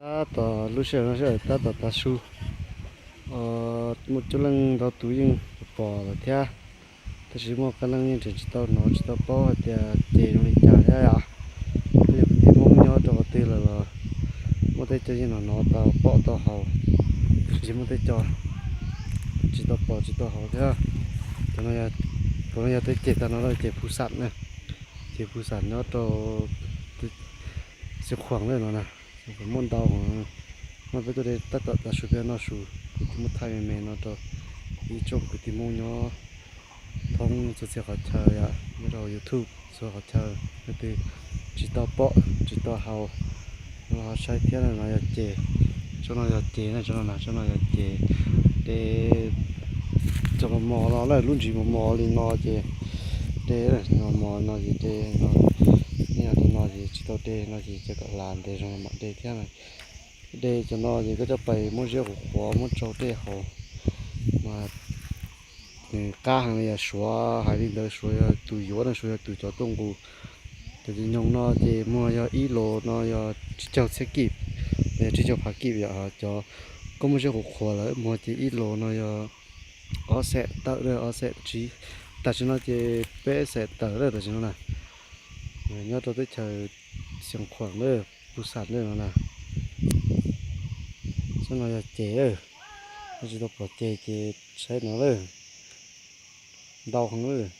Tab tom lub sij hawm no sij hawm tab tom tav su, muaj coob leej ntau tus yeej pom lawm thiab, tab sis muaj qee leej yeej tseem tsis tau hnov tsis tau paub hais tias ces zoo li cas thiab yom. Peb yog kwv tij Hmoob nyob rau qhov twg lawm los muaj tej co yeej hnov hnov tau pom tau haus, tab sis muaj tej co tsis tau pom tsis tau haus thiab. Cov no yog tej ces tag no ces phu xam na, ces phu xam nyob rau Xeev Khuam lawm no na. Xeev Khuam muaj ntau, no peb tuaj de tab tom tav su peb noj su, kuv twb muab thaij me me no rau ib tsoom kwv tij Hmoob nyob thoob txhua txhia qhov chaw yom, nyob rau YouTube txhua qhov chaw, leej twg tsis tau pom tsis tau haus los ho saib thiab na. No yog ces, tsob no yog ces na, tsob no na, tsob no yog ces de cov mos mos no na, lub ntsis mos mos li no ces de mos mos no ces de no, nej yog li no ces tsis tau de no ces cia kom hla ntev zoo mam de thiab na. De cov no ces koj coj pais muab ziab qhuav qhuav muab tsau tej haus mas nws qab heev li. Yog Suav hais li ntawd, Suav yog tus yuav na, Suav yog tus cov tuaj nqus. Cov ces nyoos no ces muag yog ib los no yog tsib caug txhiab kib, tsib caug phav kib yom. Cov koj muab ziab qhuav qhuav lawm muag ces ib los no yog ob xees tawm lawm, ob xees tsib. Tam sim no ces peb xees tawm lawm tam sim no na. Nyob rau teb chaws Xeev Khuam lawm, Phu Xam lawm no na. Tsob no yog ces lawm, nej tsis tau pom ces ces saib no lawm, ntau heev lawm.